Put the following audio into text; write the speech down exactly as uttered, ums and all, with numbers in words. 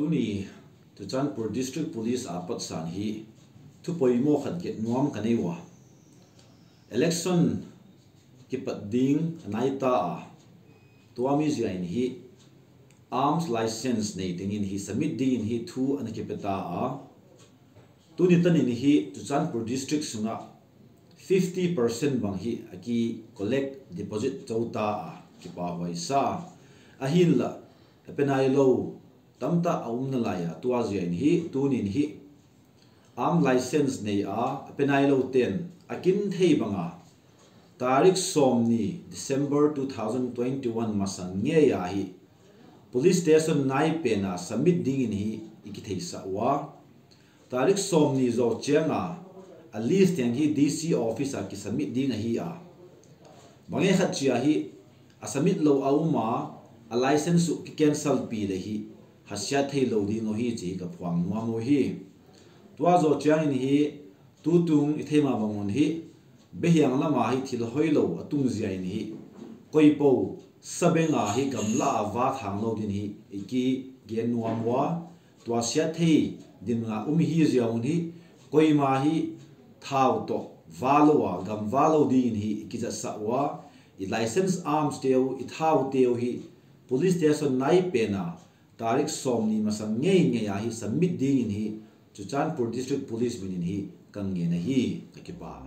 Tuni Churachandpur District Police apat san hi thu poimoh khat gen nuam ka nei ua. Election kipat ding a nai ta a, tua mi ziak in hi arms license nei teng in hi submit ding in hi thu ana kipe ta a. Tuni tan in hi Churachandpur District sung ah fifty percent bang hi a ki collect, deposit chauh ta a, kipahhuai sa. Ahinla, a pe nailou tamtah a om nalai a, tua ziak in hi tuni in hi arms license nei a, a pe nailou te'n a kin thei bang a, tarik sawmnih December two thousand twenty-one masang ngei a hi police station nai pen a submit ding in hi i kitheisah ua. Tarik sawmnih zoh chiang a, a list teng hi D C office a ki submit ding ahi a. Bang e khat chia hi a submit lou a um a, a license uh ki cancel pi le hi hasiat theilou ding uh hi chih ka phuang nuam uhi. Tua zoh chiang in hi tutung i theih ma bang un hi behiang lam a hi thil hoihlou a tung ziak in hi koipou sabeng a hi gamla a va thang lou din hi i kigen nuam ua. Tua siat thei din a um hi ziak un hi koima hi thau toh va lou a gam va lou ding in hi i kizatsah ua. I license arms te uh, i thau te uh hi police station nai pen a tarik sawmnih masang ngeingei a hi submit ding in hi Churachandpur District Police min in hi ka ngen ahi. Ka kipah.